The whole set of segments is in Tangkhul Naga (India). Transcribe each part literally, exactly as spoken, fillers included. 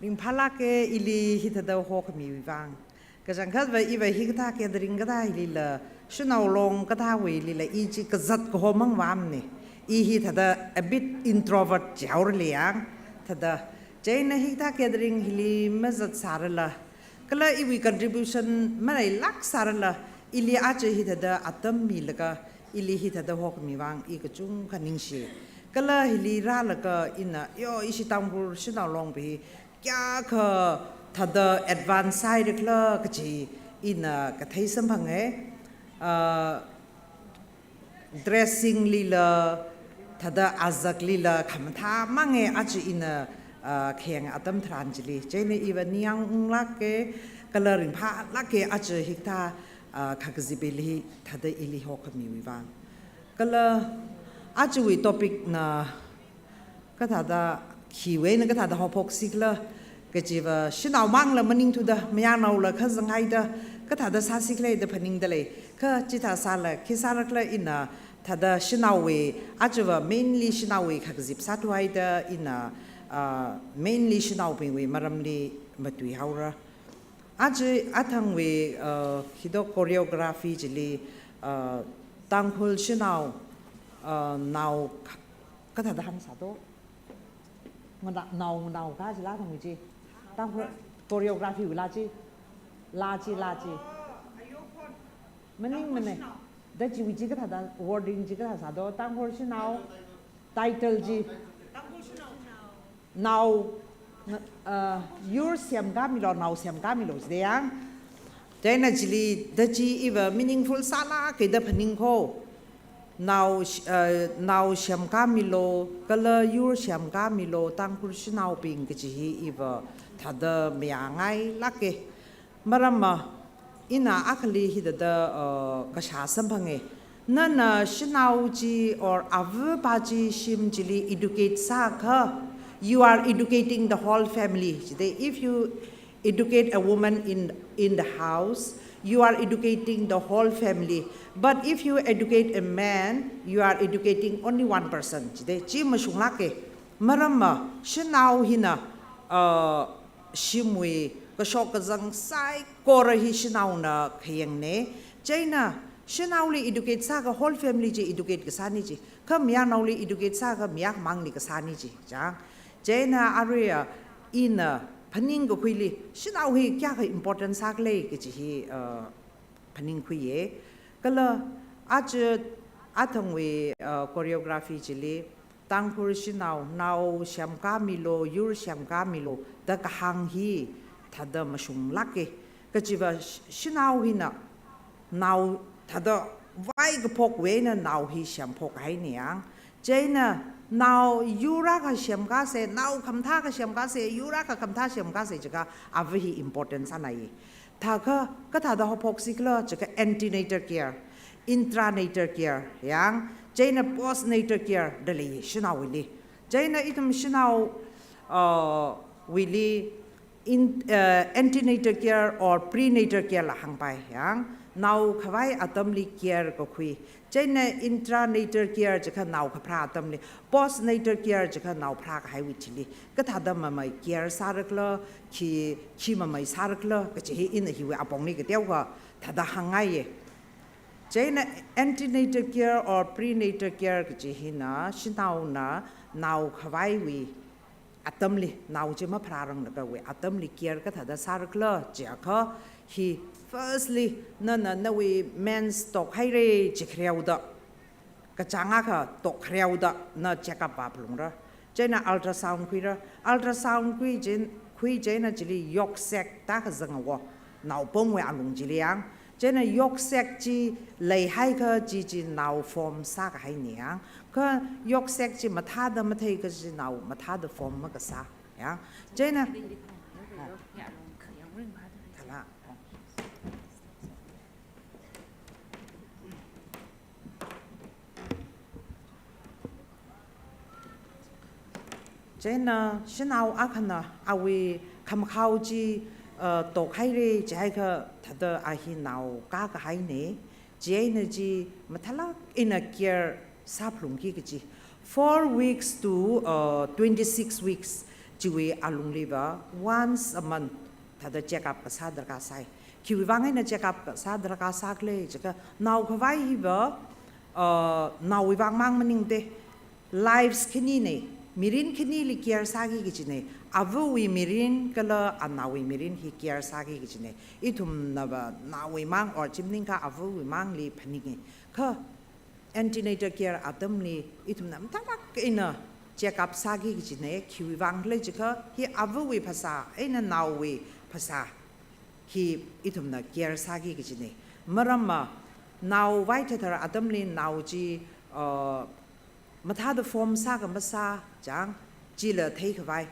Ringphālāke ili hithāda hokhamiwui vang. Kachangkhatva iva hikathā gathering kathā hilila, shanao long kathāwuilila, i chi kazat kahomang vāmane. I hithāda a bit introvert jihaorali yang. Thāda, chieina hikathā gathering hili mazatsārala, kala iwui contribution maleilāksārala, ili aja hithāda atam milaga, ili hithāda hokhami vang i kachungkha ningshi. Kala hili rālaga ina, yo, ishi Tangkhul shanao longbi kayākha thāda advance sāhaira khala kaji ina kathei samphange. Ah, dressing lila, thāda azaklila, khamathā mange aja ina, ah, khayang atam tharan chili. Chieina iva ningyāng unglāke, kala ringphālāke aja hikathā, ah, khakazip hili, thāda ili hokhamiwui vang. Kala ajawui topic na kathāda, khiwui eina kathāda haophoksi khala, kajiva shanao mangla maningthuda, mayarnaola kazanghaida, kathāda sāsi khala da phaningda lei. Kha chithā sāla, khi sāra khala ina, thāda shanaowui, ajava mainly shanaowui khakazip sāthuhaida ina, ah, mainly shanaobingwui maramli matuihaora. Aja athangwui, ah, hitok choreography chili, ah, Tangkhul shanao, ah, nao kha-, kathāda hāngsāto? Ngana-, nao, nao kaji laa thangwui chi. Tangkhul choreography wui laa chi. Laa chi, laa chi. Maningmane. Da chiwui chi kathāda wording chi kathā sāto? Tangkhul shanao. Title chi. Nao, uh, yur semkāmilo, nao semkāmilo, chida yang. Chieina chili, da chi iva meaningful sālāke da phaningkho. Nao, uh, nao semkāmilo, kala yur semkāmilo, Tangkhul shanaobing kaji hi iva thāda mayāngailāke. Maramva, ina akhali hithāda, uh, kashā samphange. Nana shanao chi or avapa chi shim chili educate sākha, you are educating the whole family. Chida, if you educate a woman in, in the house, you are educating the whole family. But if you educate a man, you are educating only one person. Chida, chi mashunglāke. Maramva, shanao hina, uh, shimwui kashok kazang saikora hi shanaona khayangne. Chieina shanaoli educate sākha whole family chi educate kasāne chi. Kha mayarnaoli educate sākha mayarmangli kasāne chi. Chang. Chieina aruiva ina phaningkakhuili shanao hi kayākha important sākhala kaji hi, uh, phaningkhuiye. Kala aja athangwui, uh, choreography chili, Tangkhul shanao, nao semkāmilo, yur semkāmilo, da kahāng hi thāda mashunglāke. Kajiva sh-, shanao hina nao thāda vai kaphokwui eina nao hi semphok haine yang. Chieina nao yur akha semkāse, nao khamathā akha semkāse, yur akha khamathā semkāse jiakha ava hi important sānai. Thākha, kathāda haophoksi khala jiakha antenatal care, intranatal care, yang, chieina postnatal care da lei shanaowuili. Chieina ithum shanao, uh, wuili in, uh, antenatal care or prenatal care la hāngpai, yang, nao khavai atamli care kakhui. Chieina intranatal care jiakha nao kapharā atamli, postnatal care jiakha nao pharākahaiwui thili kathāda mamei care sāra khala, khi, khi mamei sāra khala kaji hi ina hiwui apongli kateokha thāda hāngngaiye. Chieina antenatal care or prenatal care kaji hina shanaona nao khavaiwui atamli, nao chi mapharāranglagawui atamli care kathāda sāra khala jiakha hi, firstly, nana nawui mens tokhaire jikhareoda, kachāng akha tokhareoda na check up vāphalungra. Chieina ultrasound khuira, ultrasound khui chieina, khui chieina chili yolk sac da kazang awo, naopongwui alung chili yang. Chieina yolk sac chi leihaiakha chi chi nao form sākahaine yang. Kha yolk sac chi mathāda matheikha chi nao mathāda form makasā yang. Chieina, kala. Chieina shanao akhana awui khamakhao chi, uh, tokhaire jihaiakha thāda a hi nao kākahaine. Chieina chi mathālāk eina care sāphalungki kaji. Four weeks to, uh, twenty-six weeks. Chiwui alungliva once a month thāda check up kasā darkar sai. Khiwui vang eina check up kasā darkar sākhala jiakha, nao khavai hiva, uh, naowui vang mang maningda, lives khaninei, mirin khanili care sāki kajinei, avawui mirin kala anaowui mirin hi care sāki kajinei. Ithumnava naowui mang or chi maningakha avawui mangli phaninge. Kha antenatal care atamli ithumna mathālāk eina check up sāki kajinei, khiwui vang khala jiakha hi avawui phasā eina naowui phasā hi ithumna care sāki kajinei. Maramva nao vaithathar atamli nao chi, uh, mathāda form sā kha masā chang, chila theikhavai.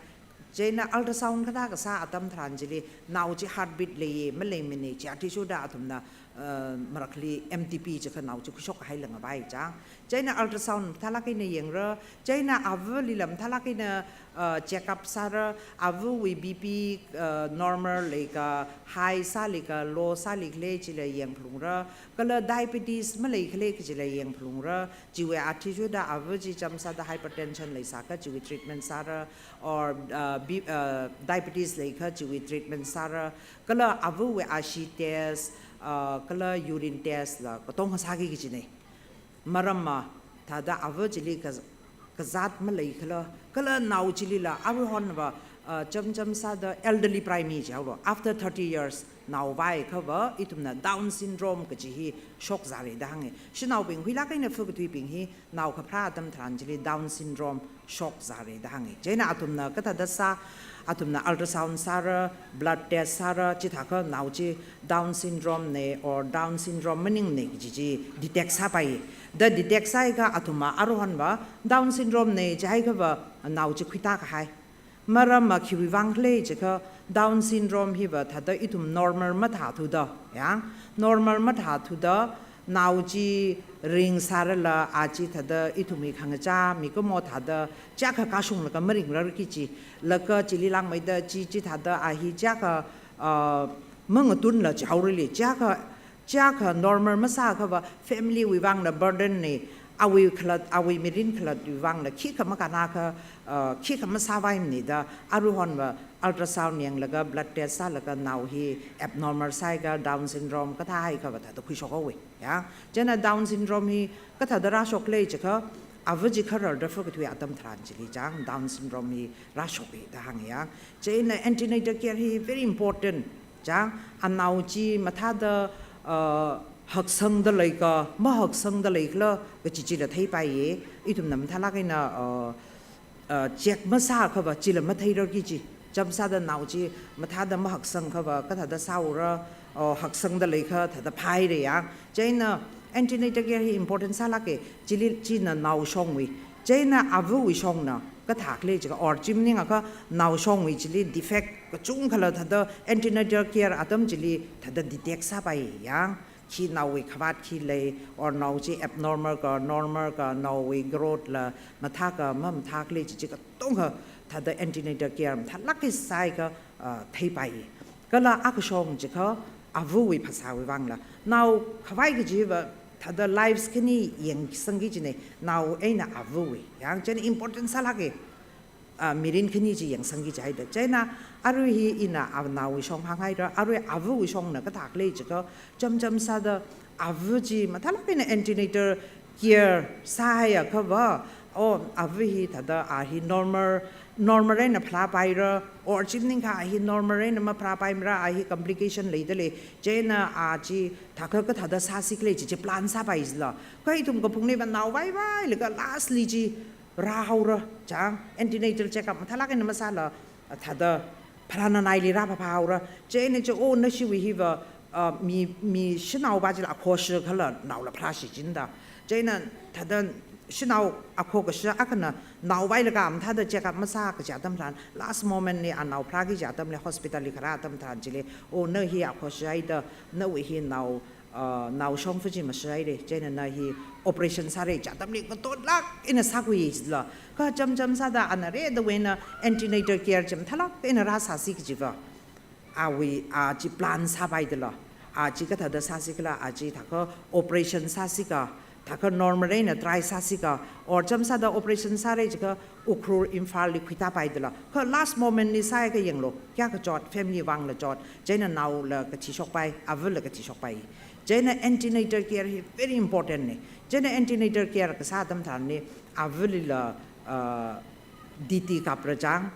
Chieina ultrasound kathā kasā atam tharan chili nao chi heartbeat leiya maleimana chi athishurda athumna, uh, marakli M T P jiakha nao chi khuishok kahai langavai chang. Chieina ultrasound mathālāk eina yangra, chieina avalila mathālāk eina, uh, check up sāra, avawui B P, uh, normal leikha, high sālikha, low sālikhala chila yangphalungra, kala diabetes maleikhala kajila yangphalungra, chiwui athishurda ava chi chānsāda hypertension leisākha chiwui treatment sāra, or, uh, B-, uh, diabetes leikha chiwui treatment sāra, kala avawui ashi test, uh, kala urine test la katonga sāki kajinei. Maramva thāda ava chili ka-, kazāt maleikhala, kala nao chilila aruihonva, uh, chānsāda elderly primate jihaora, after thirty years nao vaiakhava ithumna Down syndrome kaji hi shokzāra da hānga. Shanaobing huilāk eina fakathuibing hi nao kapharā atam tharan chili Down syndrome shokzāra da hānga. Chieina athumna kathāda sā, athumna ultrasound sāra, blood test sāra, chithākha nao chi Down syndrome nei or Down syndrome maningnei kaji chi detect sāpai. Da detect sāhaiakha athumva aruihonva Down syndrome nei jihaiakhava nao chi khuitā kahai. Maramva khiwui vang khala jiakha Down syndrome hiva thāda ithum normal mathāthuda, ya, normal mathāthuda, nao chi ringsārala a chi thāda ithumwui khangachā mikumo thāda chiyākha kashunglaga maringrarki chi, laga chili langmeida chi, chithāda a hi chiyākha, uh, mangatunla jihaorali, chiyākha, chiyākha normal masāakhava family wui vangla burden nei, awui khalat, awui mirin khalatwui vangla khikha makannakha, uh, khikha masāvaimana da, aruihonva ultrasound yanglaga blood test sālaga nao hi abnormal sāhaiakha Down syndrome kathā haiakhava thāda khuishok haowa. Ya, chieina Down syndrome hi kathāda rāshok khala jiakha, ava chi khararda fakathui atam tharan chili chang Down syndrome hi rāshoka da hānga ya. Chieina antenatal care hi very important chang, anao chi mathāda, uh, haksangda leikha, mahaksangda leikhala kaji chila theipaiya. Ithumna mathālāk eina, uh, uh, check masāakhava chila matheirarki chi. Chānsāda nao chi mathāda mahaksangkhava kathāda sāhaora, uh, haksangda leikha thāda phāhaira ya. Chieina antenatal care hi important sālāka, chili china nao shongwui. Chieina avawui shongna kathākhala jiakha, or chi maningakha nao shongwui chili defect kachungkhala thāda antenatal care atam chili thāda detect sāpai ya. Khi naowui khavāt khi lei, or nao chi abnormal ka, normal ka, naowui growth la mathā ka, mamathā khala chi chi katonga thāda antenatal care mathālāk eina sāhaiakha, uh, theipai. Kala akha shong jiakha avawui phasāwui vangla. Nao khavai kajiva thāda lives khani yangsangki kajinei, nao eina avawui. Ya, chieina important sālāka. Ah, mirin khani chi yangsangki jihaida. Chieina arui hi ina anaowui shong hānghaira, arui avawui shongna kathākhala jiakha, chānsāda ava chi mathālāk eina antenatal care sāhaiakhava, oh, ava hi thāda a hi normal, normal eina pharāpaira, or chi maningakha a hi normal eina mapharāpaimara, a hi complication leidalei, chieina a chi thākha kathāda sāsikhala chi chi plan sāpai jila. Kha ithum kaphungneva nao vaivailaga lastly chi rāhaora, chang, antenatal check up mathālāk eina masāla, thāda pharānanaili rāphāphāhaora, chieina chi, oh, nashiwui hiva, uh, mi, mi shanaova chila akho shi khala naola pharāshi jida. Chieina thāda shanao akho kashi akhana nao vailaga mathāda check up masā kaji atam tharan, last moment li anao pharāki kaji atamli hospital li kharā atam tharan chili, oh, na hi akho shihaida, nawui hi nao, uh, nao shongfa chi mashihaira, chieina na hi operation sāra kaji atamli ngatotlāk eina sākhui jila. Kha chānsāda ana redawui eina antenatal care chi mathālāk eina rāsāsi kajiva, awui a chi plan sāpaidala, a chi kathāda sāsikhala, a chi thākha operation sāsiakha, thākha normal eina try sāsi ka, or chāmsāda operation sāra jiakha Ukhrul Imphal li khuitāpai dala. Kha last moment li sāhaiakha yanglu, kayākha chot, family vangla chot, chieina naola kathi shokpai, avāla kathi shokpai. Chieina antenatal care hi very important na. Chieina antenatal care kasā atam tharan li, avālila, uh, D T kapra chang,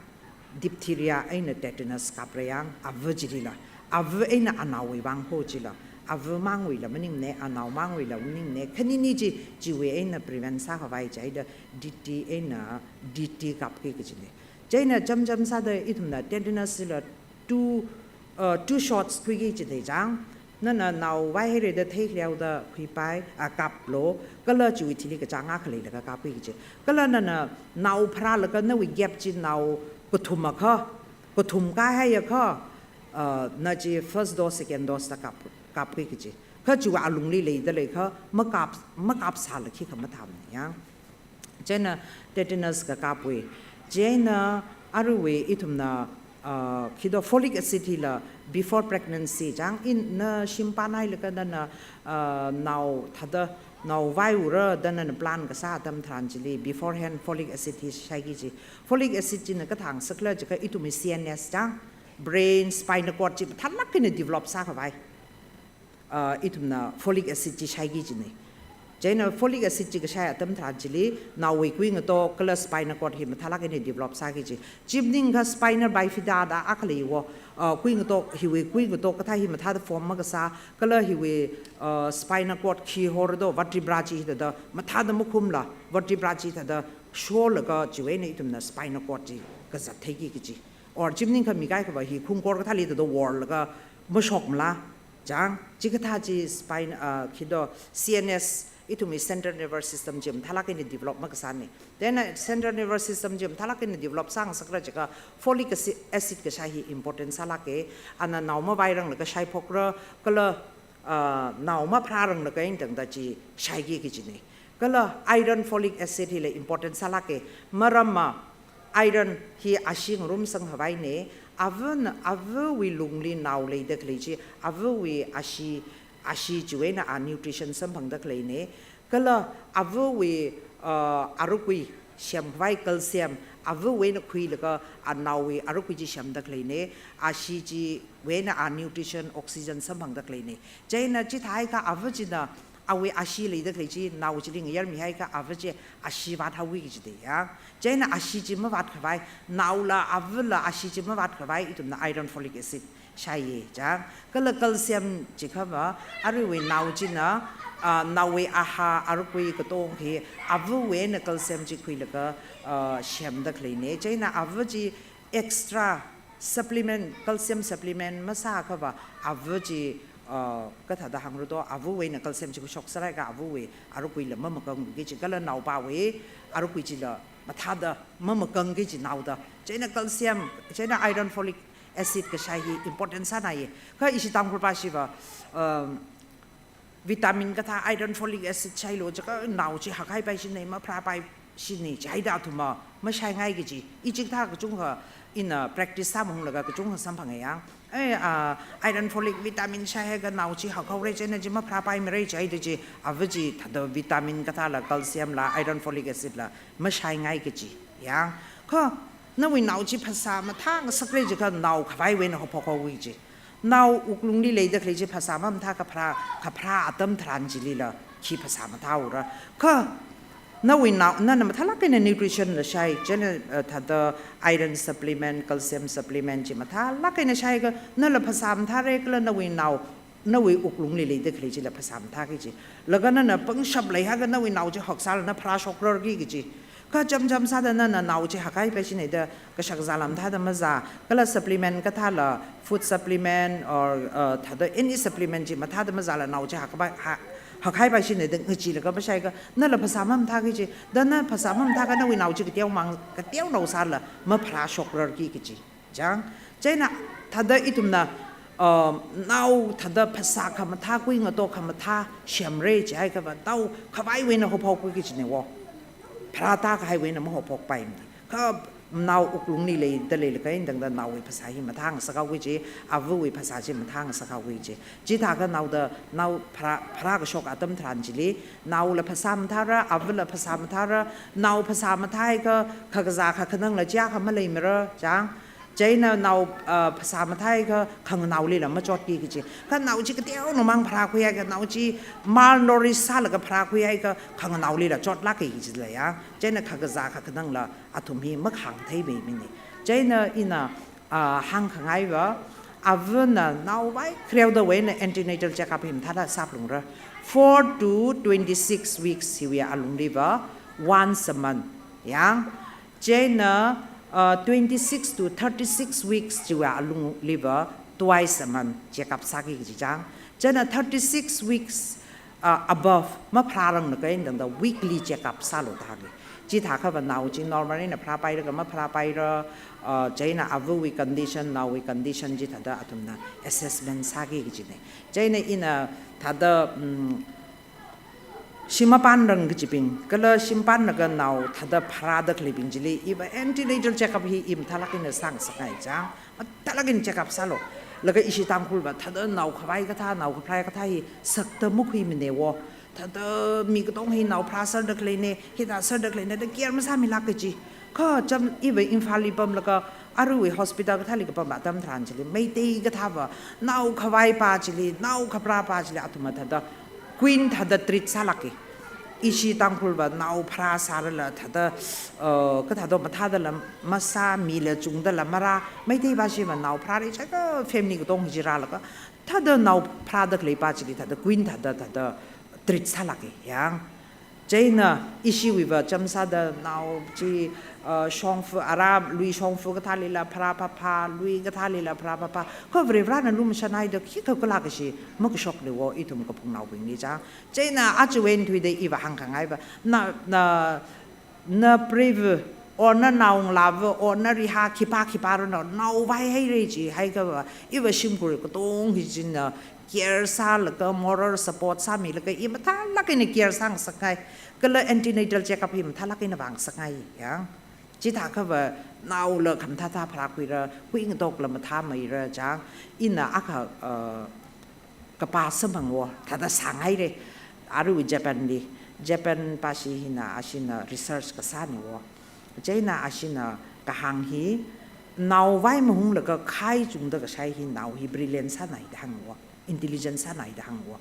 diphtheria eina tetanus kapra yang, avā chilila. Avā eina anaowui vang ho chila. Avā mangwuila maningmana, anaomangwuila maningmana. Khanini chi, chiwui eina prevent sākhavai jihaida D T eina D T kapki kajina. Chieina chāmchāmsāda ithumna tetanus la two, uh, two shots khuiki jida chang. Nana nao vaihaira da theikhalei haoda khuipai, ah, kaplu, kala chiwui thili kachāng akha leilaga kapki kaji. Kala nana nao pharālaga nawui gap chi nao kathum akha, kathum kahaiakha, ah, na chi first dose, second dose da kap, kapki kaji. Kha chiwui alungli leida leiakha, makap, makapsāla khikha mathāmana yang. Chieina tetanus kakapwui. Chieina aruiwui ithumna, uh, khi do folic acid hila before pregnancy chang, ina shim pānhailaga nana, uh, nao thāda, nao vaiura da nana plan kasā atam tharan chili beforehand folic acid hi shaiki ji. Folic acid china kathāngasakla jiakha ithumwui C N S chang, brain, spinal cord chi mathālāk eina develop sākhavai. Uh, ithumna folic acid chi shaiki jina. Chieina folic acid chi kashai atam tharan chili, naowui kuingatok kala spinal cord hi mathālāk eina develop sāki ji. Chi maningakha spina bifida da akha leiwo, uh, kuingatok, hiwui kuingatok kathā hi mathāda form makasā, kala hiwui, uh, spinal cord khi hora do vertebra chi thāda mathāda makhumla, vertebra chi thāda sholaga chiwui eina ithumna spinal cord chi kazat theiki kaji. Or chi maningakha mi kaikhava hi khungkor kathāli thāda worlaga mashokmala, chang, chikathā chi spine, ah, khi do C N S, ithumwui central nervous system chi mathālāk eina develop makasāna. Chieina central nervous system chi mathālāk eina develop sāngasakra jiakha folic acid, acid kashai hi important sālāka. Ana nao mavairanglaga shaiphokra, kala, ah, nao mapharāranglaga eina tangda chi shaiki kajina. Kala iron folic acid hila important sālāka. Maramva iron hi ashee ngarumsang khavaina, avāna, avāwui lungli nao leida khalei chi, avāwui ashee, ashee chiwui eina a nutrition samphangda khaleina, kala avāwui, uh, arukui semkhavai calcium, avāwui eina khuilaga anaowui arukui chi semda khaleina, ashee chiwui eina a nutrition oxygen samphangda khaleina. Chieina chithāhaiakha avā china, awui ashee leida khalei chi, nao chili ngayarmihaiakha avā chi ashee vāthaoki kajida ya. Chieina ashee chi mavātkhavai, naola avāla ashee chi mavātkhavai, ithumna iron folic acid shaiya chang. Kala calcium jiakhava, aruiwui nao china, ah, naowui ahā, arukui katong hi, avāwui eina calcium chi khuilaga, ah, semda khaleina. Chieina avā chi extra supplement, calcium supplement masāakhava, avā chi, uh, kathāda hāngra do, avāwui eina calcium chi khuishok sālāka, avāwui arukuila mamakangki ji, kala naopāwui arukui chila mathāda mamakangki ji naoda. Chieina calcium, chieina iron folic acid kashai hi important sānaya. Kha ishi Tangkhulpā shiva, um, vitamin kathā iron folic acid shailu jiakha nao chi hakhaipaishina, mapharāpaishina jihaida athumva mashaingai kaji. I chikathā kachungkha ina practice sāmahunglaga kachungkha samphanga yang. Eh, ah, iron folic vitamin shaihaiakha nao chi hakhaora, chieina chi mapharāpaimara jihaida chi, avā chi thāda vitamin kathāla, calcium la, iron folic acid la mashaingai kaji yang. Kha nawui nao chi phasā mathāngasakra jiakha nao khavaiwui eina haophok haoki ji. Nao wuklungli leida khalei chi phasā mamathā kapharā, kapharā atam tharan chilila khi phasā mathāhaora. Kha nawui nao, nana mathālāk eina nutrition la shai, chieina, eh, thāda iron supplement, calcium supplement chi mathālāk eina shaiakha, nala phasā mathāra kala nawui nao, nawui wuklungli leida khalei chila phasā mathāki ji. Laga nana pangshap leihaiakha nawui nao chi haksāla na pharāshokrarki kaji. Kha chāmchāmsāda nana nao chi hakhaipaishina da kashak zāla mathāda mazā, kala supplement kathāla, food supplement or, uh, thāda any supplement chi mathāda mazāla nao chi hakpai, ha, hakhaipaishina da ngacheelaga mashaiakha, nala phasā mamathāki ji, da na phasā mamathāakha nawui nao chi kateomang, kateonao sāla mapharāshokrarki kaji. Chang, chieina thāda ithumna, um, nao thāda phasā khamathā, kuingatok khamathā semra jihaiakhava nao khavaiwui eina haophokki kajina wo. Pharāda kahaiwui eina mahaophokpaimana. Kha nao wuklungli leida leilakha eina tangda naowui phasā hi mathāngasakhaoki kaji, avawui phasā chi mathāngasakhaoki kaji. Chithākha naoda, nao pharā, pharākashok atam tharan chili, naola phasā mathāra, avala phasā mathāra, nao phasā mathāhaiakha, khakazā khakhanangla chiyākha maleimara, chang. Chieina nao, ah, phasā mathāhaiakha, khanganaolila machotki kaji. Kha nao chi kateonao mang pharākhuihaiakha, nao chi malnourished sālaga pharākhuihaiakha, khanganaolila chotlākki kaji lei ya. Chieina khakazā khakhanangla athum hi makhāngtheimeimana. Chieina ina, ah, hāngkhangaiva, avana naovai khreodawui eina antenatal checkup hi mathāda sāphalungra. Four to twenty-six weeks hiwui alungliva once a month. Yang, chieina, ah, twenty-six to thirty-six weeks chiwui alungliva twice a month checkup sāki kaji chang. Chieina thirty-six weeks, ah, above mapharāranglakha eina tangda weekly checkup sālu da hāngi. Chithākhava nao chi normal eina pharāpaira kha mapharāpaira, ah, chieina avawui condition, naowui condition chithāda athumna assessment sāki kajina. Chieina ina thāda, mm, shim mapānrang kajibing, kala shim pānlaga nao thāda pharāda khaleibing chili, iva antenatal checkup hi i mathālāk eina sāngasakngai chang, mathālāk eina checkup sālu. Laga ishi Tangkhulva thāda nao khavai kathā, nao kapharā kathā hi sakta makhuimana wo. Thāda mi katonga hi nao pharāserda khaleina, hithāserda khaleina da care masāmilāk kaji. Kha cham iva Imphalli pamlaga aruiwui hospital kathāli kapam atam tharan chili, Meitei kathāva nao khavaipa chili, nao kapharāpa chili athumva thāda queen thāda treat sālāka. Ishi Tangkhulva nao pharāsārala thāda, uh, kathāda mathādala masā, mila chungdala marā, Meiteipa chiva nao pharāra jiakha family katonga hi rālaga, thāda nao pharāda khaleipa chili thāda queen thāda, thāda treat sālāka yang. Chieina ishiwuiva chāmsāda nao chi, uh, shongfa, arā lui shongfa kathālila pharāphāphā, lui kathālila pharāphāphā. Kha Varivarana lumashanhaida khikha kalā kashi makashokna wo ithum kaphungnaobingli chang. Chieina aja eina thuida iva hāngkhangaiva, na, na, na preiva, or na naongalāva, or na riha khipā khipā rano, nao vaihaira jihaiakhava, iva shimkhur katonga hi china care sālaga, moral support sāmilaga, i mathālāk eina care sāngasakngai, kala antenatal checkup hi mathālāk eina vāngasakngai yang. Chithākhava naola khamathāthā pharākhuira, khuingatokla mathāmeira chang, ina akha, uh, kapā samphang wo, thāda sāngaira, aruiwui Japanli, Japanpa chi hina, ashina research kasāna wo. Chieina ashina kahāng hi, nao vai mahunglaga khai chungda kashai hi nao hi brilliant sānai da hāng wo, intelligent sānai da hāng wo.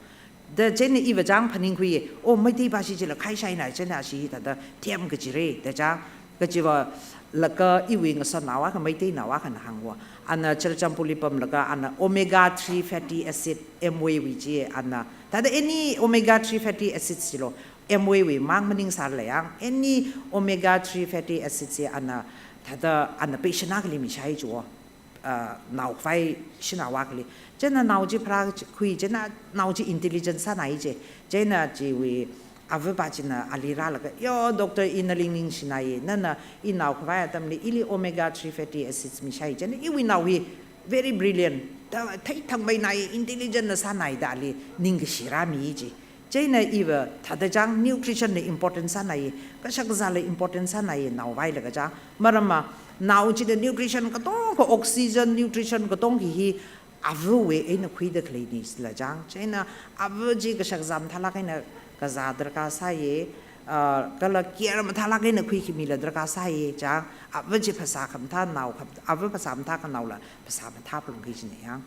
Da chieina iva chang phaningkhui, oh, Meiteipa chi chila khai shainai, chieina ashi hi thāda them kajira, da chang, kajiva laga iwui ngasotnao akha, Meiteinao akhana hāng wo. Ana Churachandpurli pamlaga ana omega three fatty acid, Amway wui chi ana. Thāda any omega three fatty acids chilo, Amway wui mang maningsālala yang, any omega three fatty acids chi ana, thāda ana patient akhali mishai chi wo. Uh, nao khavai shanao akhali. Chieina nao chi pharākhui, chieina nao chi intelligent sānai ji. Chieina chiwui avapa china ali rālaga, yo, doctor, i nali ningshinai, nana i nao khavai atamli ili omega three fatty acids mishai. Chieina iwui nao hi very brilliant, thā, theithangmeinai, intelligent na sānai da ali ningkashi rāmi ji. Chieina iva thāda chang nutrition la important sānai, kashak kazāla important sānai, nao vailaga chang. Maramva, nao chida nutrition katonga, oxygen, nutrition katonga hi avawui eina khuida khaleina sila chang. Chieina ava chi kashak kazā mathālāk eina kazā darkar sāya, ah, kala care mathālāk eina khuikhami la darkar sāya chang. Ava chi phasā khamathā nao kham, ava phasā mathākha naola phasā mathāphalungki kajina yang.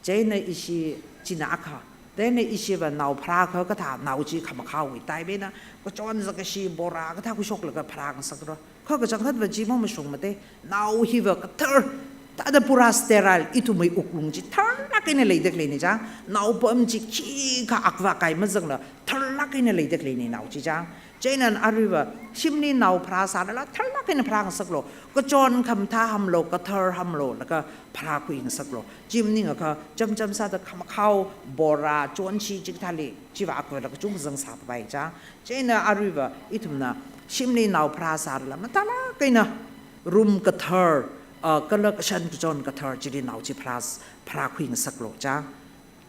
Chieina ishi china akha, chieina ishiva nao pharākha kathā nao chi khamakhaowui tai bena, kachon zakashi bora kathā khuishoklaga pharāngasakra. Kha kachangkhatva chi mamashungmate, nao hiva kathar, thāda pura sterile, ithumwui wuklung chi tharlāk eina leida khaleina chang, nao pam chi khikha akva kai mazangla, tharlāk eina leida khaleina nao chi chang. Chieina aruiva, shimli nao pharāsārala, tharlāk eina pharāngasaklu, kachon khamathā hamlu, kathar hamlu, laga pharākhuingasaklu. Chi maningakha, cham cham sāda khamakhao, bora, chonshi chikathāli, chiva akva laga kachungkha zangsāpai chang. Chieina aruiva, ithumna, shimli nao pharāsārala, mathālāk eina room kathar, ah, kala kashan kachon kathar, chili nao chi pharā, pharākhuingasaklu chang.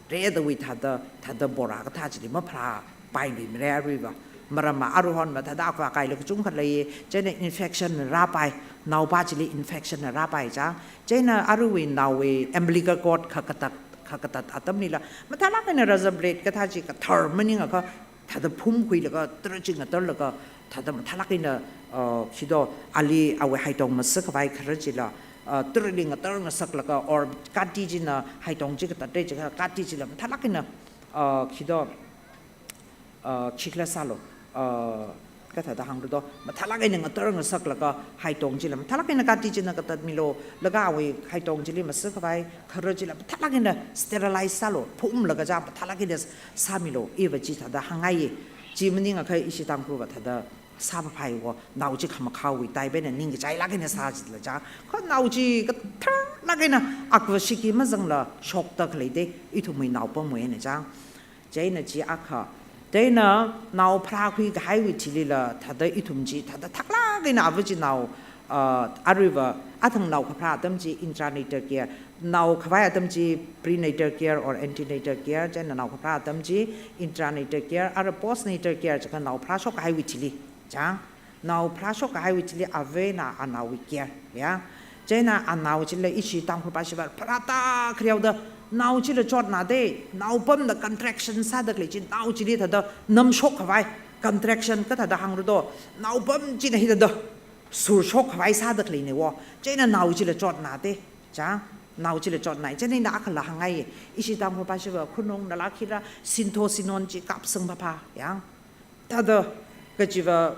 Redawui thāda, thāda bora kathā chili mapharāpailuimara aruiva. Maramva aruihon mathāda akwa kaila kachungkha lei, chieina infection rāpai, naopa chili infection rāpai chang. Chieina aruiwui naowui umbilical cord khakatat, khakatat atamlila, mathālāk eina razor blade kathā chi kathar maningakha, thāda phumkhuilaga, tara chi ngatarlaga, thāda mathālāk eina, uh, khi do, ali awui haitong masākhavai khara chila, uh, tarali ngatar ngasaklaga, or kati china haitong chi katat re chiakha, kati chila mathālāk eina, uh, khi do, uh, khikhala sālu, uh, kathāda hānglu do, mathālāk eina ngatar ngasaklaga, haitong chila mathālāk eina kati china katatmilu, laga awui haitong chili masākhavai khara chila mathālāk eina sterilize sālu, phumlaga chang mathālāk eina sāmilu, iva chithāda hāngngai. Chi maningakha ishi Tangkhulva thāda sāphaphai wo, nao chi khamakhaowui type eina ningkachailāk eina sā chila chang. Kha nao chi katharlāk eina akva shiki mazangla shokta khalei de, ithumwui naopamwui eina chang. Chieina chi akha. Chieina nao pharākhui kahaiwui thilila, thāda ithum chi, thāda thaklāk eina ava chi nao, uh, aruiva, athang nao kapharā atam chi intranatal care, nao khavai atam chi prenatal care or antenatal care, chieina nao kapharā atam chi intranatal care, ara postnatal care, chiakha nao pharāshok kahaiwui thili chang. Nao pharāshok kahaiwui thili ava eina anaowui care, ya. Chieina anao chila ishi Tangkhulpa shiva pharāta khareo da, nao chila chotna de, naopamna contraction sāda khalei chi, nao chili thāda namshok khavai, contraction kathāda hānglu do, naopam china hithāda surshok khavai sāda khaleina wo. Chieina nao chila chotna de, chang, nao chila chotna. Chieina ina akhala hāngngai, ishi Tangkhulpa shiva khunung nala khira, syntocinon chi kapsang phapha, yang. Thāda kachiva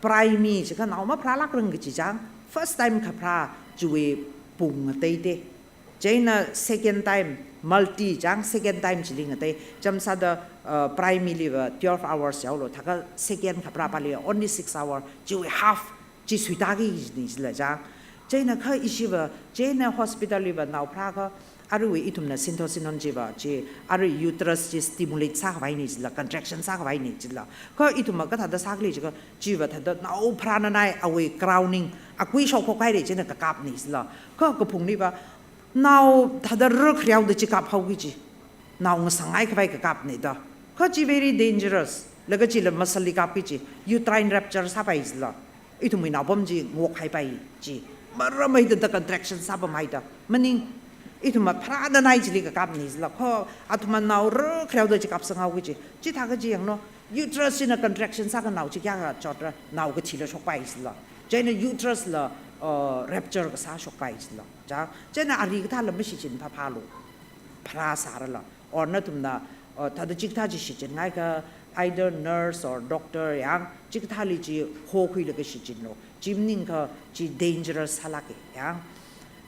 primi chiakha nao mapharālākrang kachi chang, first time kapharā chiwui pung ngatei de. Chieina second time, multi chang, second time chili ngatei. Chāmsāda, uh, primiliva twelve hours yaolu, thākha second kapharāpali only six hour, chiwui half chi suitaki ni chila chang. Chieina kha ishiva, chieina hospitalliva nao pharākha, aruiwui ithumna syntocinon chiva chi, arui uterus chi stimulate sākhavai ni chila, contraction sākhavai ni chila. Kha ithumva kathāda sākhalei chiakha, chiva thāda nao pharānanai awui crowning, akui shokphok haira chieina kakapna chila. Kha kaphungliva, nao thāda rākhareo da chi kaphaoki chi, nao ngasangngai khavai kakapna da. Kha chi very dangerous. Laga chila muscle li kapki chi, uterine rupture sāpai chila. Ithumwui naopam chi ngokhaipai chi. Maram eina thāda contraction sāpamhaida. Maning, ithumva pharānanai chili kakapna chila. Kha athumva nao rākhareo da chi kapsanghaoki chi. Chithākha chi yanglu, uterus china contraction sākha nao chi kayākha chotra, nao kathila shokpai chila. Chieina uterus la, uh, rupture kasā shokpai chila. Chang, chieina ari kathāla mashichin phaphalu. Pharā sārala. Or nathumna, uh, thāda chikathā chi shichinngaiakha, either nurse or doctor yang, chikathāli chi hokhuilaga shichinlu. Chi maningakha chi dangerous sālāka yang.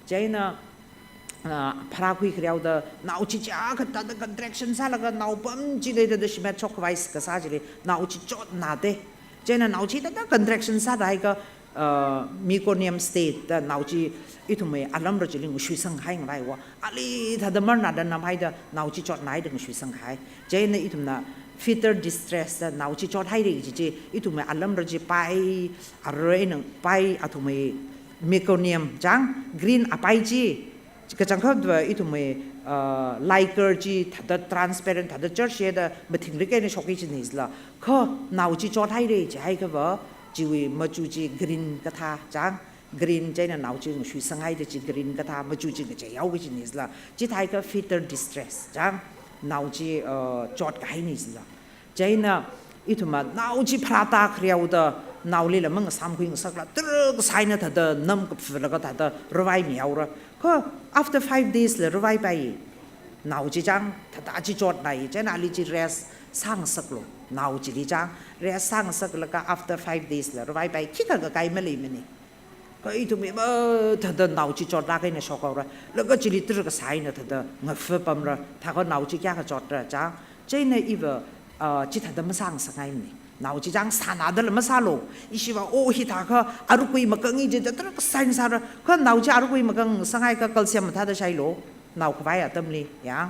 Chieina, uh, pharākhui khareo da, nao chi chiyākha thāda contraction sālaga, naopam chili thāda shimet shok khavai kasā chili, nao chi chotna de. Chieina nao chi thāda contraction sāda haiakha, uh, meconium state da nao chi ithumwui alamra chili ngashuisang kahai ngalai wo. Ali thāda marnada namhaida nao chi chotna haida ngashuisang kahai. Chieina ithumna fetal distress da nao chi chot haira chi chi, ithumwui alamra chi pai, arui eina pai athumwui meconium chang, green apai chi, kachangkhatva ithumwui, uh, liquor chi thāda transparent, thāda church da mathingrik eina shokki chi ni chila. Kha nao chi chot haira chihaiakhava, chiwui machu chi green kathā chang, green chieina nao chi ngashuisanghaida chi green kathā machu chi ngacheihaoki chi ni chila. Chithākha fetal distress chang, nao chi, uh, chot kahai ni chila. Chieina ithumva nao chi pharāta khareo da, naolila mangasāmkhui ngasakla, tara kasā eina thāda namkaphuilaga thāda rāvaimihaora. Kha after five days la rāvaipai. Nao chi chang, thāda chi chotna, chieina ali chi rest sāngasaklu. Nao chili chang, rest sāngasaklaga after five days la rāvaipai. Khikha kakai maleimana. Kha ithumwui mathāda nao chi chotlāk eina shokhaora. Laga chili tara kasā eina thāda ngaphuipamra. Thākha nao chi kayākha chotra chang. Chieina iva, ah, chithāda masāngasakngaimana. Nao chi chang sānadala masālu. Ishiva, oh, hithākha arukui makangi jida tara kasā eina sāra. Kha nao chi arukui makangngasakngaiakha calcium mathāda shailu. Nao khavai atamli, ya.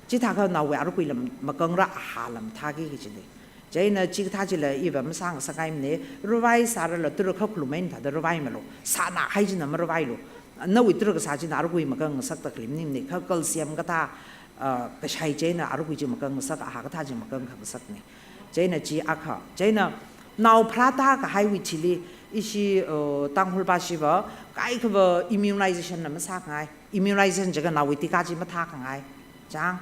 Chithākha naowui arukuila makangra, ahāla mathāki kajina. Chieina chikathā chila iva masāngasakngaimana, rāvai sārala tara khakhulum eina thāda rāvaimalu. Sānahai china marāvailu. Nawui tara kasā china arukui makangngasakta khalei maningmana, kha calcium kathā, ah, kashai chieina arukui chi makangngasak, ahā kathā chi makangkhangasakna. Chieina chi akha. Chieina nao pharāta kahaiwui thili ishi, uh, Tangkhulpa shiva kaikhava immunization na masākhangai. Immunization jiakha naowui tika chi mathākhangai. Chang.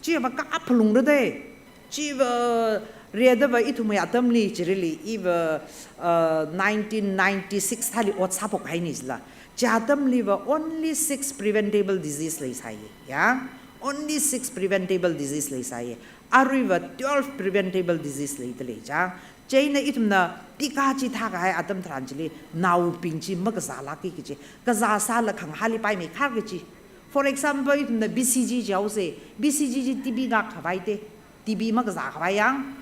Chiva kaphalungra de. Chiva riadava ithumwui atamli chirili iva, uh, nineteen ninety-six thāli ot sāphok haini jila. Chi atamliva only six preventable disease leisai. Ya. Only six preventable disease leisai. Aruiva twelve preventable disease leidalei chang. Chieina ithumna tika chi thākahai atam tharan chili naobing chi makazālāki kaji. Kazā sāla khanghāli paimeikhar kaji. For example, ithumna B C G jihaosa. B C G chi T B ngākkhavai te. T B makazākhavai yang.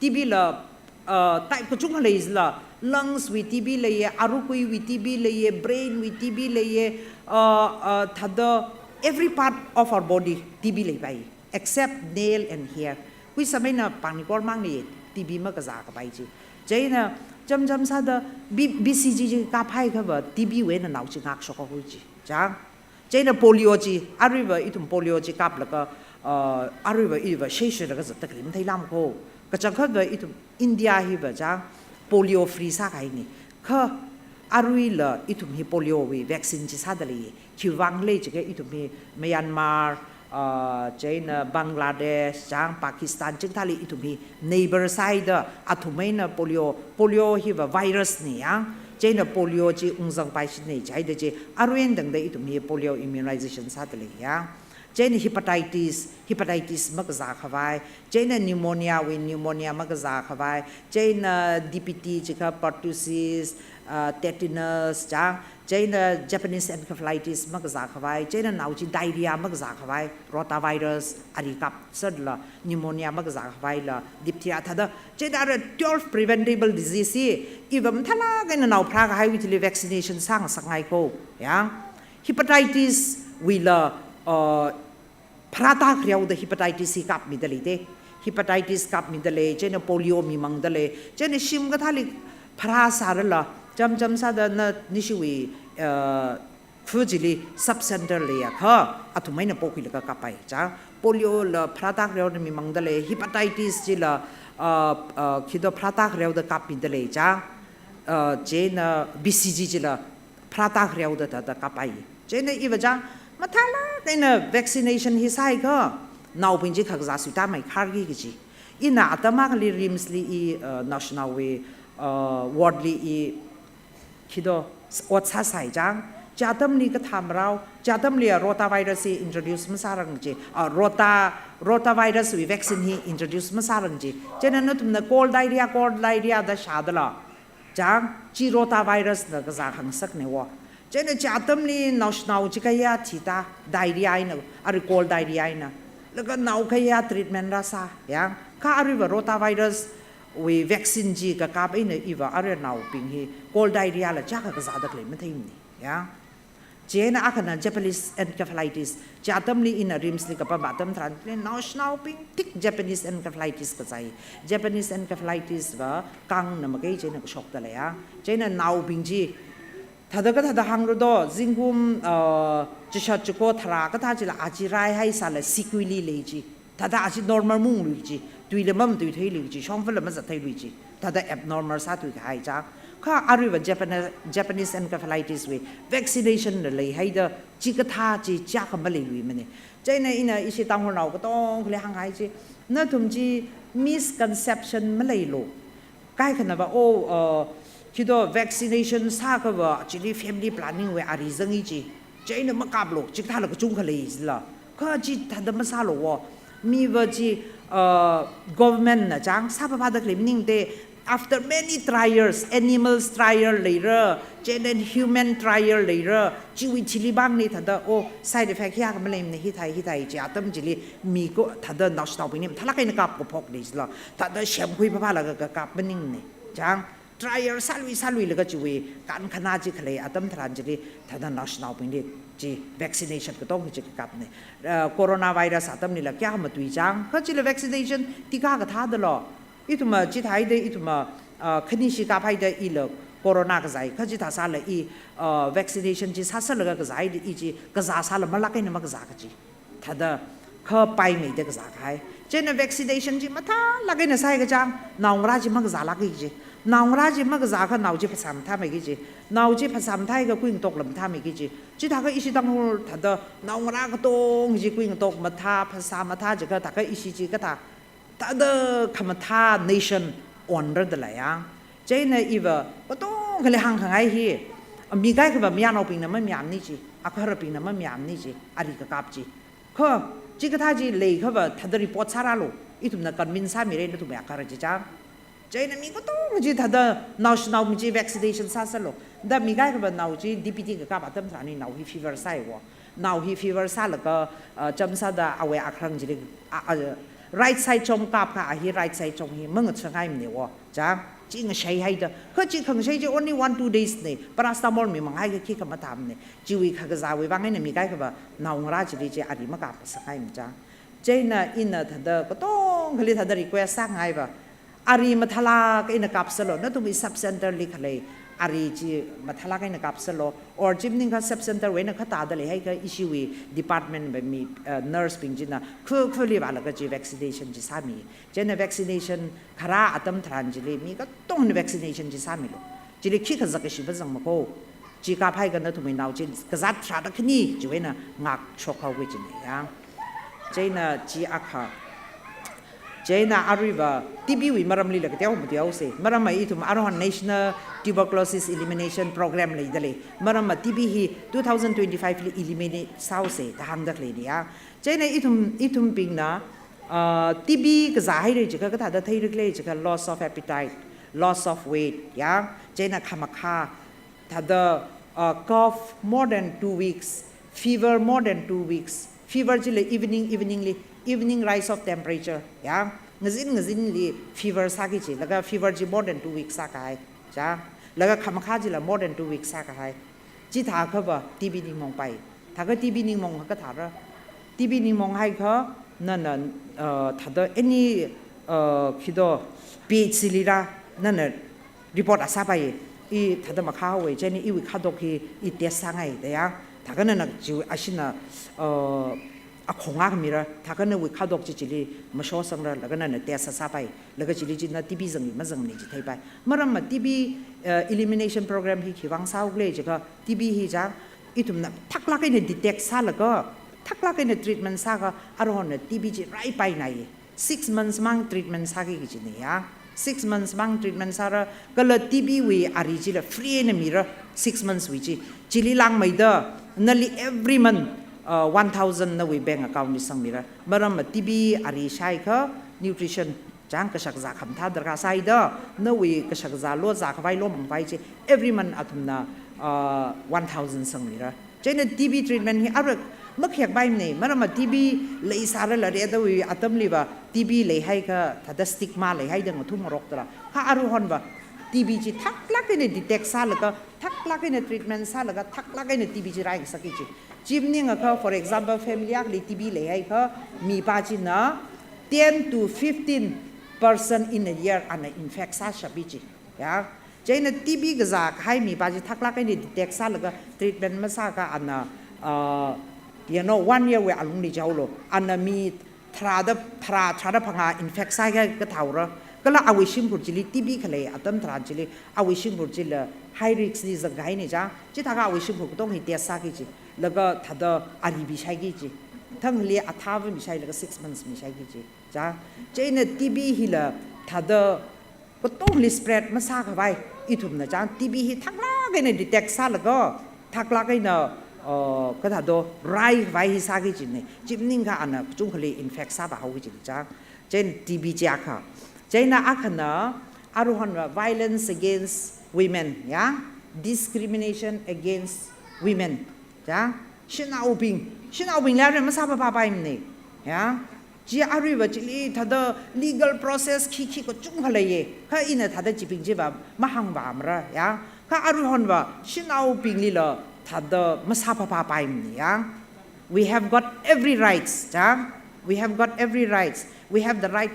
T B la, uh, type kachungkha lei jila. Lungs wui T B leiya, arukuiwui T B leiya, brain wui T B leiya, uh, uh, thāda every part of our body T B leipai. Except nail and hair. Kuisam eina pāngnikor mangli T B makazākapai chi. Chieina chāmchām sāda B-, B C G chi kaphaiakhava T B wui eina nao chi ngākshok kahui chi. Chang. Chieina polio chi, aruiva ithum polio chi kaplaga, uh, aruiva iva sheshilaga zatda khalim theilam ko. Kachangkhatva ithum India hiva chang polio free sākahaini. Kha aruila ithum hi polio wui vaccine chi sādalei. Khiwuivang lei jiakha ithum hi Myanmar, uh, chieina Bangladesh, chang Pakistan, chikathāli ithum hi neighbor sāhaida athum eina polio, polio hiva virus ni yang, chieina polio chi ungzangpai shini jihaida chi, arui eina tangda ithum hi polio immunization sādalei yang. Chieina hepatitis, hepatitis makazākhavai, chieina pneumonia wui pneumonia makazākhavai, chieina D P T jiakha pertussis, uh, tetanus, chang, chieina Japanese encephalitis makazākhavai, chieina nao chi diarrhea makazākhavai, rotavirus, ari kapsatla, pneumonia makazākhavaila, diphtheria thāda, chieina ara twelve preventable disease hi, iva mathālāk eina nao pharākahaiwui thili vaccination sāngasakngai ko, yang. Hepatitis wuila, uh, pharāta khareoda hepatitis hi kapmidalei te. Hepatitis kapmidalei, chieina polio mimangdalei, chieina shim kathāli pharā sārala, chāmchām sāda na nishiwui, uh, khu chili sub center leiakha, athum eina pokhuilaga kapai. Chang, polio la pharāta khareoda mimangdalei, hepatitis chila, uh, uh, khito pharāta khareoda kapmidalei chang, uh, chieina B C G chila pharāta khareoda thāda kapai. Chieina iva chang, mathālāk eina vaccination hi sāakha, naobing chi khakazā suitāmeikhar ki kaji. Ina atam akhali RIMS li i, uh, national wui, uh, ward li i, khito, ot sāsai chang, chi atamli kathā marao, chi atamli a rotavirus hi introduce masārang chi, uh, rota, rotavirus wui vaccine hi introduce masārang chi. Chieina nathumna cold diarrhea, cold diarrhea da shādala. Chang, chi rotavirus na kazā khangasakne wo. Chieina chi atamli naoshinao chi kayā thita, diarrhea eina, ari cold diarrhea eina. Laga nao kayā treatment rāsā, yang. Kha aruiva rotavirus wui vaccine chi kakap eina iva ari naobing hi cold diarrhea la chiyākha kazāda khalei matheimane, yang. Chieina akhana Japanese encephalitis. Chi atamli ina RIMS li kapam atam tharan, naoshinaobing tik Japanese encephalitis kazai. Japanese encephalitis va kangna makei chieina kashokdalei ya. Chieina naobing chi, thāda kathāda hāngra do, zingkum, uh, chishat chiko tharā kathā chila aja raihaisāla sequelae lei chi. Thāda aja normal maunglui chi, tuila mamatuitheilui chi, shongfala mazattheilui chi. Thāda abnormal sāthuikahai chang. Kha aruiva Japan-, Japanese encephalitis wui vaccination la leihaida chikathā chi chiyākha maleiluimane. Chieina ina ishi Tangkhulnao katongkhali hānghai chi, nathum chi misconception maleilu. Kaikhanava, oh, uh, khito vaccination sākhava, chili family planning wui ari zangi chi. Chieina makaplu, chikathāla kachungkha leila. Kha chi thāda masālu wo. Miva chi, uh, government na chang sāphaphāda khalei maningte, after many trials, animals trial leira, chieina human trial leira, chiwui thili bangli thāda, oh, side effect hiyākha maleimane, hithai, hithai chi atam chili mi ko thāda naoshinaobingli mathālāk eina kapkaphok leila. Thāda semkhui phaphālaga kakap maningne. Chang, trial sālui sāluilaga chiwui kankhana chi khalei atam tharan chili thāda naoshinaobingli chi vaccination katonga chi kakapne. Uh, coronavirus atamlila kayā matui chang, kha chila vaccination tika kathāda lo. Ithumva chithāhaida ithumva, uh, khanishi kaphaida ila corona kazai, kha chithāsāla i, uh, vaccination chi sāsālaga kazāhaida i chi kazāsāla malāk eina makazā kaji. Thāda kha paimeida kazākahai. Chieina vaccination chi mathālāk eina sāhaiakha chang, naongarā chi makazālāka kaji. Naongarā chi makazāakha nao chi phasā mathāmeika kaji. Nao chi phasā mathāhaiakha kuingatokla mathāmeika kaji. Chithākha ishi Tangkhul thāda naongarā katonga chi kuingatok mathā, phasā mathā jiakha thākha ishi chi kathā, thāda khamathā nation onra da leiya. Chieina iva katongali hāngkhangai hi, mi kaikhava mayarnaobingna mamayāmana chi, agaharabingna mamayāmana chi, ari kakap chi. Kha, chikathā chi leiakhava thāda report sārālu, ithumna convince sāmira nathumwui agahara chi chang. Chieina mi katonga chi thāda naoshinao mi chi vaccination sāsālu. Da mi kaikhava nao chi D P T kakap atam tharan hi nao hi fever sāya wo. Nao hi fever sālaga, ah, chāmsāda awui akharang chili, ah, ah, right side chong kapakha a hi right side chong hi mangatsangaimana wo. Chang, chi ngashaihai da. Kha chi khangashai chi only one, two days na. Paracetamol mimang haiakha khikha mathāmana. Chiwui khakazāwui vang eina mi kaikhava naongarā chili chi ari makapngasakngaimana chang. Chieina ina thāda katongali thāda request sāngaiva, ari mathālāk eina kapsālu, nathumwui sub center li khalei ari chi mathālāk eina kapsālu, or chi maningakha sub center wui eina katāda leihaiakha ishiwui department wui mi, eh, nurse bing china khu khuli vālaga chi vaccination chi sāmi. Chieina vaccination kharā atam tharan chili mi katongna vaccination chi sāmilu. Chili khikha zakkashi mazangmako. Chi kaphaiakha nathumwui nao chi kazāt tharāda khani chiwui eina ngākshok haoki kajina ya. Chieina chi akha. Chieina aruiva T B wui maramlila kateokha matuihaosa. Maramva ithum aruihon National Tuberculosis Elimination Program leida lei. Maramva T B hi two thousand twenty-five li eliminate sāhaosa da hāngda khaleina ya. Chieina ithum, ithumbingna, ah, T B kazāhaira jiakha kathāda theira khala jiakha loss of appetite, loss of weight, ya. Chieina khamakhā, thāda, ah, cough more than two weeks, fever more than two weeks. Fever chila evening, evening li, evening rise of temperature, ya. Ngazin ngazinli fever sāki kaji, laga fever chi more than two weeks sākahai, ya. Laga khamakhā chila more than two weeks sākahai. Chithākhava T B ningmongpai. Thākha T B ningmong kathāra. T B ningmong haiakha nana, uh, thāda any, uh, khi do P H C li rā nana report a sāpai. I thāda makhā haowa, chieina iwui khadok hi i test sāngai da ya. Thākha nana chi ashina, uh, akhong akha mira, thākha nawui khadok chi chili mashosangra, laga nana test sāsāpai, laga chili chi na T B zangli mazangli chi theipai. Maramva T B, eh, elimination program hi khiwui vang sāhaokhala jiakha, T B hi chang, ithumna thaklāk eina detect sālaga, thaklāk eina treatment sāakha, aruihonna T B chi raipainai. Six months mang treatment sāki kajina ya. Six months mang treatment sāra, kala T B wui ari chila free eina mira, six months wui chi. Chili langmeida, nali every month, uh, one thousand nawui bank account li sangmira. Maramva T B ari shāhaiakha nutrition, chang kashakazā khamathā darkar sāhaida, nawui kashakazā lozā khavai lomang khavai chi, every month athumna, uh, one thousand sangmira. Chieina T B treatment hi arui makhayakpaimana, maramva T B leisāra lare dawui atamliva T B leihaiakha thāda stigma leihaida ngathumngarok tara. Kha aruihonva T B chi thaklāk eina detect sālaga, thaklāk eina treatment sālaga, thaklāk eina T B chi raingasakki kaji. Chi maningakha, for example, family akhali T B leihaiakha, mipā china ten to fifteen person in a year ana infect sāshapki kaji. Ya. Chieina T B kazā kahai mipā chi thaklāk eina detect sālaga treatment masāakha ana, uh, you know, one year wui alungli jihaolu. Ana mi tharāda, tharā, tharāda phangā infect sāhaiakha kathāhaora. Kala awui shimkhur chili T B khalei atam tharan chili, awui shimkhur chila high risk li zangkahaina chang. Chithākha awui shimkhur katong hi test sāki kaji. Laga thāda ari mishaiki kaji. Thangli athāva mishailaga six months mishaiki kaji. Chang. Chieina T B hila thāda katongli spread masākhavai, ithumna chang T B hi thaklāk eina detect sālaga, thaklāk eina, uh, kathā do, raikhavai hi sāki kajina. Chi maningakha ana kachungkhali infect sāvāhaoki kaji chang. Chieina T B chi akha. Chieina akhana, aruihonva violence against women, ya, discrimination against women, ya, shanaobing, shanaobingli arui masāphaphāpaimana, ya. Chi aruiva chili thāda legal process khikhi kachungkha leiya. Kha ina thāda chibing chiva mahāngvāmara ya. Kha aruihonva shanaobinglila thāda masāphaphāpaimana ya. We have got every rights, ya. We have got every rights. We have the right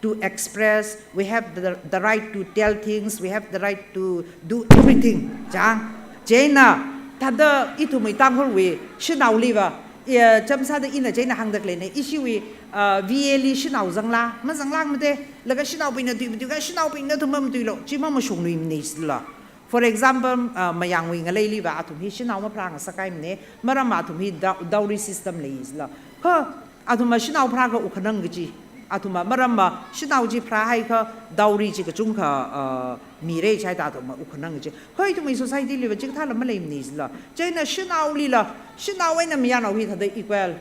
to express, we have the, the right to tell things, we have the right to do everything, ya. Chieina, thāda ithumwui Tangkhulwui shanaoliva, Ya, chānsāda ina chieina hāngda khaleina, ishiwui, ah, V A li shanao zangla, mazanglāmada, laga shanaobingna tui, matuikha shanaobingna athum mamatuilo, chi mamashungluimana jila. For example, ah, mayangwui ngaleiliva athum hi shanao mapharāngasakhaimana, maramva athum hi dow-, dowry system lei jila. Kha, athumva shanao pharākha wukkhanang kaji, athumva maramva shanao chi pharāhaikha dowry chi kachungkha, ah, mira jihaida athumva wukkhanang kaji. Kha ithumwui society liva chikathāla maleimana jila. Chieina shanaolila, shanao eina mayarnao hi thāda equal,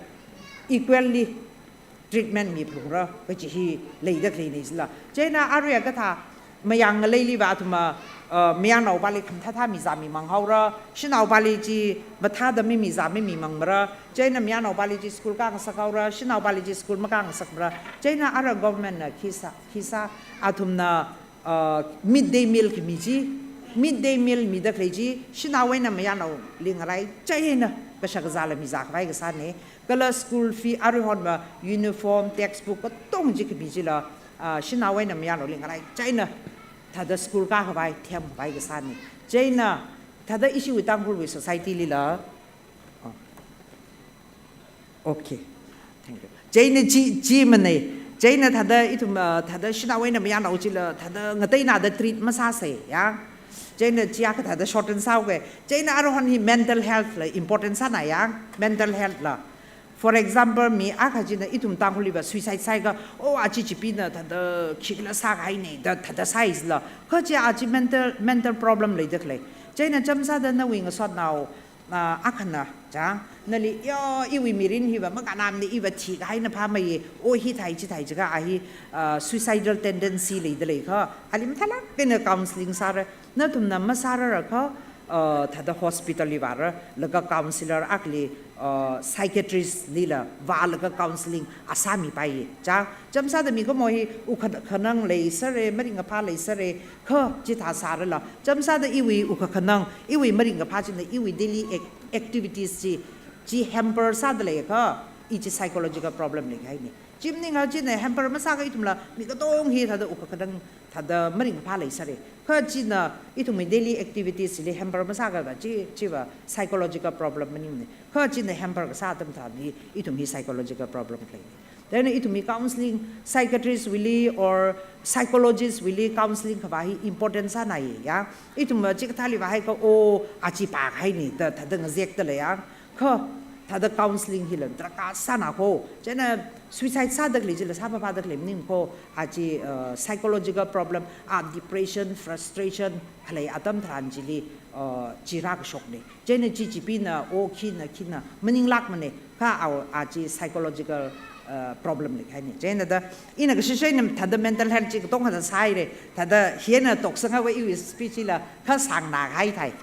equally treatment miphalungra kaji hi leida khaleina jila. Chieina arui kathā mayang ngaleiliva athumva, uh, mayarnaopali khamathāthā mizā mimang haora, shanaopali chi mathāda mi mizā mi mimangmara, chieina mayarnaopali chi school kāngasakhaora, shanaopali chi school makāngasakmara, chieina ara government na khi sā, khi sā, athumna, uh, mid day meal khami chi, mid day meal mida khalei chi, shanao eina mayarnaoli ngaraichai eina kashak kazāla mizākhavai kasāna, kala school fee, aruihonva uniform, textbook katonga chi khami chila, ah, shanao eina mayarnaoli ngaraichai eina thāda school kākhavai themkhavai kasāna. Chieina thāda ishiwui Tangkhulwui society lila. Oh. Okay. Thank you. Chieina chi, chimana. Chieina thāda ithum, ah, thāda shanao eina mayarnao chila thāda ngateina da treat masāsa ya. Chieina chi akha thāda shorten sāuka. Chieina aruihon hi mental health la important sāna ya. Mental health la. For example, mi akha china ithum Tangkhulliva suicide sāhaiakha, oh, achi chibingna thāda khikhala sākahaina da thāda sāi jila. Kha chi achi mental, mental problem leida khalei. Chieina chānsāda nawui ngasotnao, ah, akhana, chang, nali, yo, iwui mirin hiva makānamana, iva thikahaina phāmeiya, oh, hithai chithai jiakha a hi, ah, suicidal tendency leida leiakha, ali mathālāk eina counselling sāra, nathumna masārarkha, uh, thāda hospital li vāra, laga counselor akhali, uh, psychiatrist lila vālaga counselling a sāmipaiya. Chang, chānsāda mikumo hi wukkha-, khanang leisāra, maringkaphā leisāra, kha chithā sārala. Chānsāda iwui wukkha khanang, iwui maringkaphā china, iwui daily ac-, activities chi, chi hamper sāda leiakha, i chi psychological problem leikahaina. Chi maningakha china hamper masāakha ithumla, mi katonga hi thāda wukkha khanang, thāda maringkaphā leisāra. Kha china ithumwui daily activities li hamper masāakha va chi, chiva psychological problem maningmana. Kha china hamper kasā atam tharan hi ithum hi psychological problem khalei. Then ithum hi counselling, psychiatrist wuili or psychologist wuili counselling khavā hi important sānaya. Ithum chikathāli vāhaiakha, oh, achi pākahaina da, thāda ngazekda leiya. Kha, thāda counselling hila darkar sāna kho. Chieina suicide sāda khalei chila sāpapāda khalei maning kho. Achi, uh, psychological problem, a depression, frustration khalei atam tharan chili, uh, chi rākashokna. Chieina chi chibingna, oh, khina, khina maninglākmana. Kha a, achi psychological, uh, problem leikahaina. Chieina da, ina kashisha eina thāda mental health chi katonga thāda sāhaira. Thāda hina toksanghaowa iwui speech hila, kha sāngnā kahai thai.